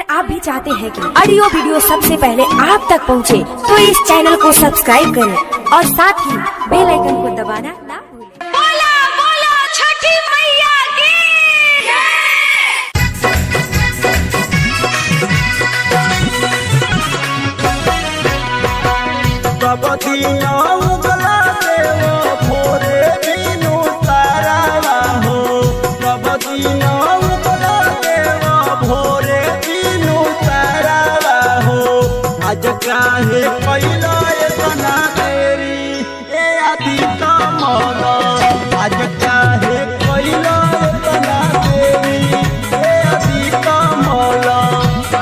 आप भी चाहते हैं कि ऑडियो वीडियो सबसे पहले आप तक पहुंचे, तो इस चैनल को सब्सक्राइब करें और साथ ही बेल आइकन को दबाना ना भूलें। बोला बोला छठी मैया की। कबदिया उगला देव भोरे बिनु तारावा हो। कबदिया उगला देव भोरे बिनु तारावा हो। आज काहे कैला एतना देरी ए आदि कमल। आज काहे कैला एतना देरी ए आदि कमल।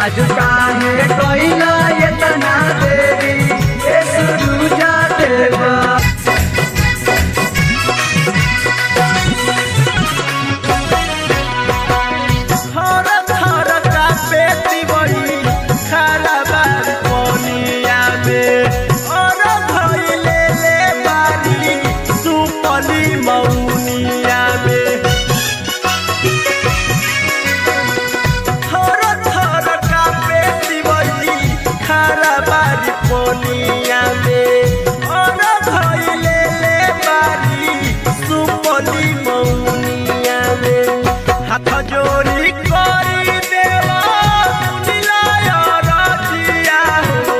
आज काहे कैला एतना देरी ए सुरुजा देवा। थर थर कापे तिवरी खारा बार कोनिया में और धइले ले बारी सुपली मौनिया में। थर थर कापे तिवरी खारा बारी कोनिया में और धइले ले बारी सुपली मौनिया में। हाथ जोड़ी करी देवा सुनिलाय रजिया हो।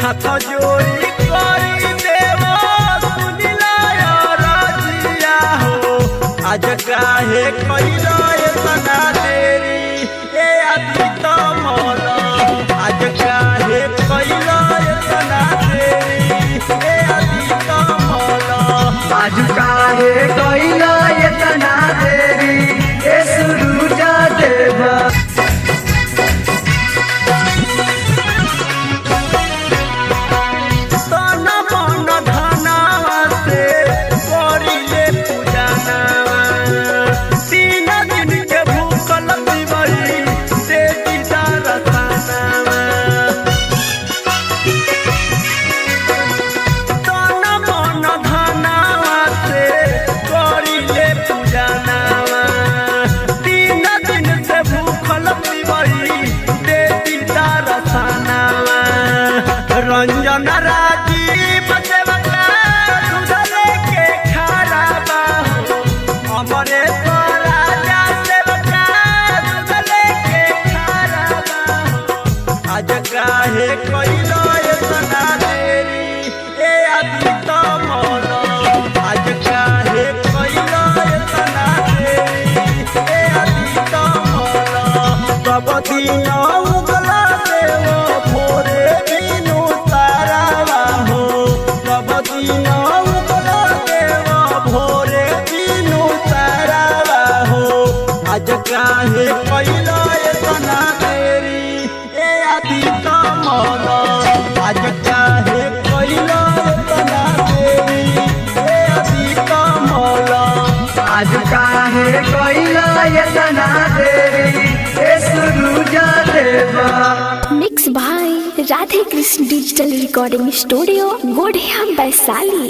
हाथ जोड़ी करी देवा सुनिलाय रजिया हो। आज काहे कैला एतना देरी ए आदि तमल। आज काहे कैला एतना देरी ए आदि तमल। आज काहे कैला एतना देरी ए सुरुजा देवा। तन मन धनावा से करिले पूजनावा। तीन दिन के भूखल दिवरी से दरसनावा। तन मन धनावा से करिले पूजनावा। तीन दिन से भूखल दिवरी देती दरसनावा। रंजन राजीव देवता दूध लेके खारा बाहो। अमरेश्वर राजा देवता दूध लेके खारा बाहो। आज काहे कैला एतना देरी ए आदि तमल। आज काहे कैला एतना देरी ए आदि तमल। कबदिया उगला देव भोरे बिनु तारावा हो। कबदिया उगला देव भोरे बिनु तारावा हो। आज काहे कैला एतना देरी ए आदि तमल। आज काहे कैला एतना देरी ए आदि तमल। आज काहे कैला एतना देरी ए सुरुजा देवा। Mix by Radhe Krishna digital recording studio Godhiya Vaishali.